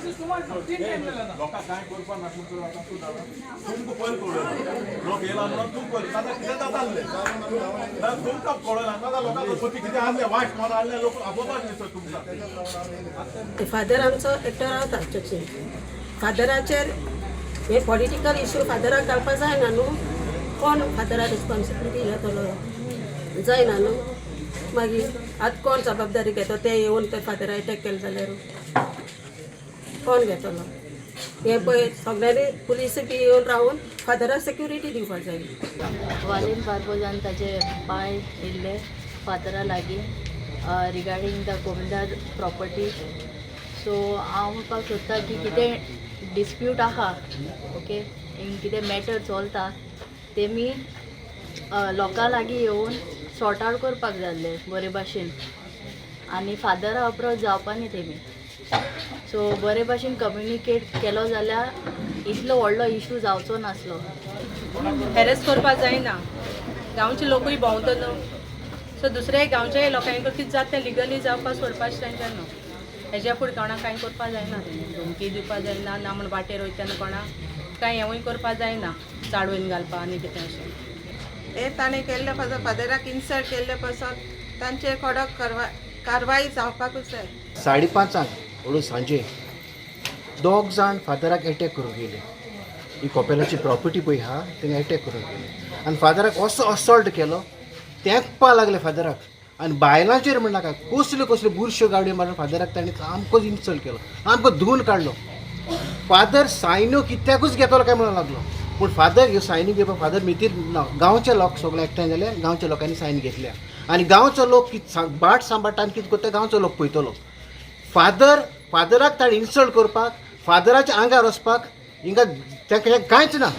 लोकांक कांय करपाक ना तुमकां आतां तूं जाणा तुमकां पयलीं कळ्ळें लोक येयला म्हणून तुमकां पयलीं नाजाल्यार कितें जातालें ना तुमकां कळना नाजाल्यार लोकांक पती कितें आहलें वायट म्हणून आहलें लोक आपोवपाक न्ही सर तुमकां. फादर आमचो एकटो रावता चर्चीन. फादराचेर हे पॉलिटिकल इशू फादराक घालपा जायना न्हू. कोण फादरा रिस्पॉन्सिबिलिटी घेतलो जायना न्हू. मागीर आतां कोण जबाबदारी घेतो ते येवन ते फादरा एटॅक केले जाल्यार कोण घेतलो? हे पळय सगळ्यांनी पुलीस बी येवन रावन फादराक सेक्युरिटी दिवपाक जाय. वालीन बार्बोजान ताजे पांय येयल्ले फातरा लागीं regarding the Comunidade property. So हांव म्हणपाक सोदता की कितें डिस्प्यूट आहा, ओके, कितें मॅटर चलता तेमी लोकां लागीं येवन सॉर्ट आवट करपाक जाय आसलें बरे भाशेन आनी फादरा अप्रोच जावपा न्ही तेमी. सो बरे भाशेन कम्युनिकेट केलो जाल्यार इतलो व्हडलो इशू जावचो नासलो. हॅरेस करपाक जायना. गांवचे लोकूय भोंवता न्हू, सो दुसऱ्या गांवच्या लोकांक कितें जाता तें लिगली जावपाक सोडपाचें तेंच्यान न्हू. हेज्या फुडें कोणाक कांय करपाक जायना, तेणी धमकी दिवपाक जायना ना म्हण वाटेर वयतना कोणाक कांय हेंवूय करपाक जायना, चाळवून घालपा आनी कितें अशें. हे ताणें केल्ले पासून, फादराक इन्सल्ट केल्ले पासून तांचेर कडक कारवाय जावपाकूच जाय. 5:30 हळू सांजे दोग जाण फादराक एटॅक करूंक येयले. ही कॉपेलाची प्रॉपर्टी पळय आहा थिंगा एटॅक करूंक येयले आनी फादराक असो असॉल्ट केलो, तेंकपा लागले फादराक आनी बायलांचेर म्हणनाका कसल्यो कसल्यो बुरश्यो गाडयो मारून फादराक ताणें सामकोच इन्सल्ट केलो, सामको धुवन काडलो. फादर सायन्यो कित्याकूच घेतलो काय म्हणून लागलो, पूण फादर ह्यो सायनी घेवपाक फादर मितीर ना. गांवचे लोक सगळे एकठांय जाले, गांवच्या लोकांनी सायन घेतल्या आनी गांवचो लोक कित बाट सांबाळटा आनी कितें करता गांवचो लोक पळयतलो. फादराक ताणें इन्सल्ट करपाक, फादराच्या आंगार वचपाक हिंगा तांकां कांयच ना.